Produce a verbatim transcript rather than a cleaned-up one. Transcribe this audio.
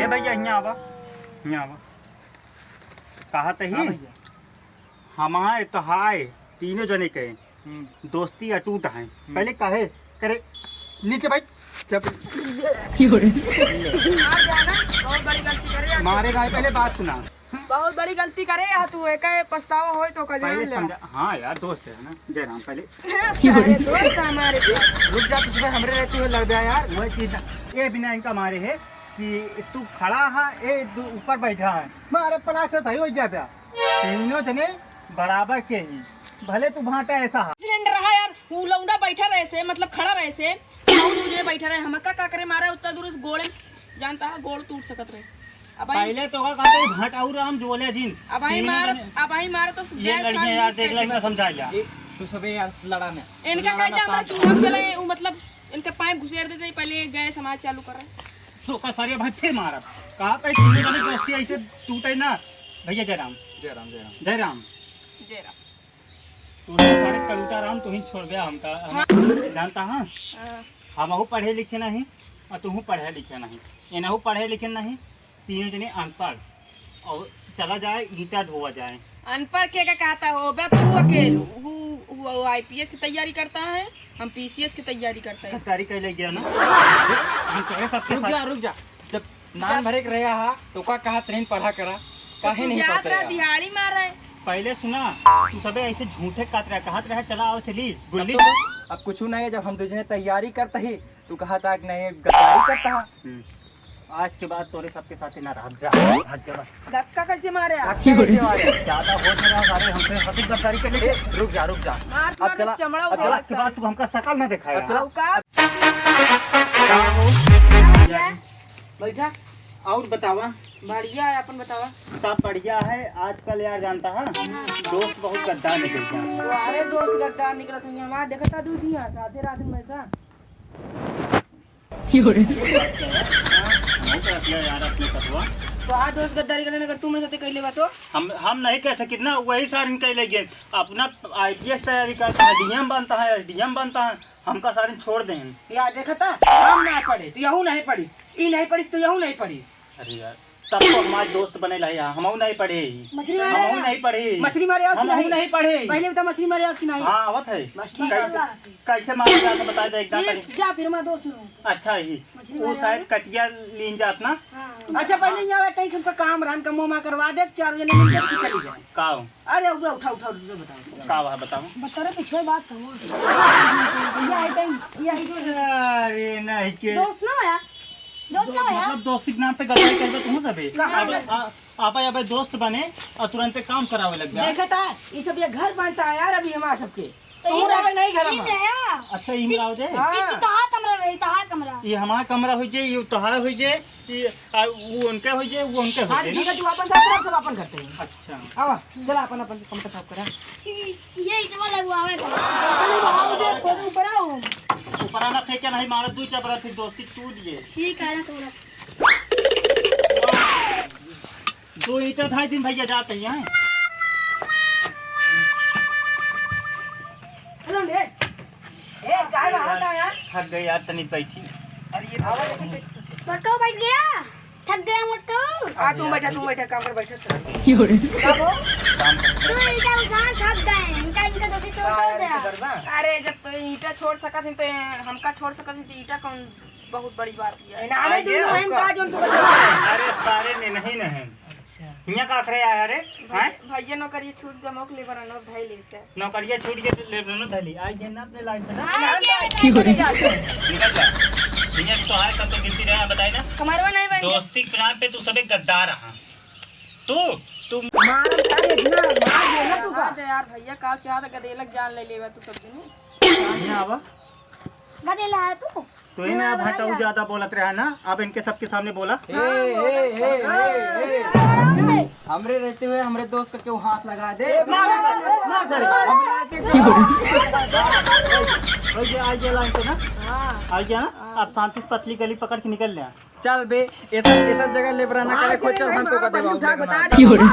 भैया, हियाँ आवा, हियाँ आवा। कहा तही? हाँ भैया। हम आए तो हाय, तीनों जने के हम्म। दोस्ती अटूट है। हम्म। पहले कहे करे, नीचे बैठ, जब आप जाना, बहुत बड़ी गलती करे यार। मारे ना, पहले बात सुना। बहुत बड़ी गलती करे यार तू, एका पछतावा होए तो का जान पहले ले। समझा, हाँ यार, दोस्त है ना, जयराम, पहले। सारे दोस्त हमारे। रुक जा, तुझमें हमरे रहते हुए लड़ गया यार। वही चीज ना, ये बिना इनका मारे है कि तू खड़ा है, ये दू-, ऊपर बैठा है, मारे पलाक से सही हो जाता। तीनों जने बराबर के ही, भले तू भांटा ऐसा है। सिलेंडर रहा यार, वो लौंडा बैठा रहे से, मतलब खड़ा रहे से, वो दू जने बैठा रहे, हम का, का करे मारा उतना दूर से गोड़े, जानता है गोड़ टूट सकत रहे। अब आई, पहले तो का कहते हैं, भांटा और हम जोले दिन। अब आई तीनों मार, जने अब आई मार तो ये गैस लड़कियां खाली यार, देख देख ले, इनका समझा जा। ये तू सबे यार लड़ा ना। इनका लड़ा कह ना, जा, शांत। चूल्हा में चले, वो मतलब इनका पाइप घुसेड़ देते, पहले गैस हमारे चालू कर रहे। तो का सारे भाई फिर मारब। कहा था तीनों जने दोस्ती ऐसे टूटे ना। भैया जयराम। जयराम, जयराम। जयराम। जयराम। तू ही सारे कलूटा राम, तू ही छोड़ गया हमका, हम हाँ। जानता है? हाँ। हमहू पढ़े लिखे नहीं और तू पढ़े लिखे नहीं, इनहू पढ़े लिखे नहीं, तीनों जने अनपढ़। और चला जाए ईंटा ढोआ जाए। अनपढ़ के का कहता हो बे तू अकेल? वो, वो आईपीएस की तैयारी करता है, हम पीसीएस की तैयारी करता है। गद्दारी कर ले गया ना। हम कहे सबके रुक साथ जा, रुक जा। जब नान भरे के रहा हा, तो का कहत रहीन पढ़ा करा, तो काहे तू नहीं जात पढ़त रहा रहा? दिहाड़ी मार रहे। पहले सुना, तू सबे ऐसे झूठे कहत रहा, कहत रहा चला आओ चली, गुल्ली। अब तो, अब कुछ नहीं है, जब हम दू जने तैयारी करता ही, तू कहत हा कि नहीं, गद्दारी करता हा। हम्म। आज के बाद तोरे सबके साथ ही ना रह जा, भाग जा बस। धक्का कैसे मारे आप? धक्का कैसे मारे? ज्यादा हो नहीं रहा सारे, हमसे हंसी गद्दारी के लेके। ए, रुक जा, रुक जा। मार, अब मार, चला, चमड़ा अब उखाड़ चला। आज के बाद तू हमका शकल ना दिखाया। अब चला। औकात। का हो? भैया। बैठा। और बतावा। बढ़िया है, अपन बतावा। सब बढ़िया है। आजकल यार जानता है, हाँ। दोस्त बहुत गद्दार निकल गया। तो अरे दोस्त गद्दार निकलत है, हमारे देखता दू दिया साथे रात में ऐसा। हमहू का रख लिया यार अपने सतुआ। तो आज दोस्त गद्दारी करने अगर तू मेरे साथे कैले बा तो? हम, हम नहीं कह सकित ना, वही सारिन कैले गए। अपना आईपीएस तैयारी करता है, डीएम बनता है, एसडीएम बनता है, हमका सारिन छोड़ देन। या देखता, हम ना पढ़े, तू यहू नहीं पढ़ी, ई नहीं पढ़ी, तू यहू नहीं पढ़ी। अरे यार, तब तो हमारे दोस्त बने ला यार, हमहू नहीं पढ़े ही। मछली मारे हमहू ना। नहीं पढ़े ही। मछली मारे आओ कि हमहू नहीं? नहीं पढ़े ही। पहले बता, मछली मारे आओ कि नहीं? हाँ, आवत है। बस ठीक है। कैसे, कैसे मारे जाके बता दे, एकदम ये पढ़े। जा फिर हमारा दोस्त लोग। अच्छा ही। मछली वो मारे शायद आओ। कटिया लीन जात ना। हाँ। अच्छा, पहले यहाँ बैठे हैं कि उनका काम रहन का मुँह मा करवा दे, चारों जने मिलके फिर चली जाए। का हो? अरे, उठा, उठा, उठा, उठा, बताओ। का हुआ, बताओ। बता रहे, पिछले बात कहो। ये आई टाइम, ये आई टाइम। अरे, नहीं के। दोस्त ना होया? दोस्त ना होया? मतलब, दोस्ती के नाम पे गद्दारी करबे तुम सबे। कहाँ अब, गद्दारी? आ, आप, अब दोस्त बने और तुरंते काम करावे लग जाए। देखा था, ये सब ये घर बनता है यार, अभी हमारा सबके। तो तू ई रहे नहीं घर ई में। रहा। अच्छा, ई में आओ जे। हाँ। ई तो तोहार कमरा रही, तोहार कमरा। ई हमार कमरा हो जे, ई तोहार हो जे, ई, आ, वो उनके हो जे, वो उनके हो हाँ, जे ठीक ना। है, तू अपन साफ कर, हम सब अपन करते हैं। अच्छा। आवा, चला अपन, अपन कमरा साफ करा। ई, ये ईंटवा लगवावे का। अरे, वहाँ उधर कोई ऊपर आओ। ऊपर आना फेंके नहीं, मारा दू चार बार, फिर दोस्ती टूट जे। ठीक है, ना तोड़ा। दो ईंटा धाई दिन भैया जाते हैं। हेलो, ले। ए, काय बात है यार? थक गए यार, तनी बैठी। अरे, ये आवाज देखो, कैसे? मोटकऊ बैठ गया, थक गया मोटकऊ। आ, तू बैठा, तू बैठा, काम कर, बैठा, चल। का हो? तू ईंटा उठा, थक गए, इनका, इनका दोस्ती तोड़ दे। अरे, जब तो ईंटा छोड़ सकत है, तो हमका छोड़ सकत है, तो ईंटा कौन बहुत बड़ी बात है। ए, ना, आवे आइए, तू, हम आपका का जोन तू बता। अरे, सारे ने नहीं, नहीं। अच्छा। हियाँ का करे आया रे? भाई, हैं? भैया नौकरी छूट गया, मोक लेबर अनोख भाई लेते हैं। नौकरिया छूट गया तो लेबर अनोख भाई ले। आइए ना अपने लाइन से ना। हाँ, आइए, आइए, आइए। निकल जा। हियाँ तो आए, सब तो गिनती रहे, बताए ना। कमरवा नहीं बन गया। दोस्ती के नाम पे तू सबे गद्दार रहा। तू, तू मार, अरे इतना मार दिया ना तू का? दे यार भैया, का चाहत गदेलक जान ले लेवा तू सब जने। हियाँ आवा। गदेला है तू? तो इन्हें अब हटाऊ, ज्यादा बोलत रहा ना, अब इनके सबके सामने बोला। ए, ए, ए, ए, ए, ए। हमरे रहते हुए हमरे दोस्त का क्यों हाथ लगा दे? ए, मार, मार, मार, सारे। हमरे आके की हो रही? भाई, ये आ गया लाइन पे ना। हाँ। आ गया ना? हाँ। अब शांति से पतली गली पकड़ के निकल ले। चल बे, ऐसा, ऐसा जगह लेबरा ना करे, खोज, चल, हम तो का देवा। की हो रही?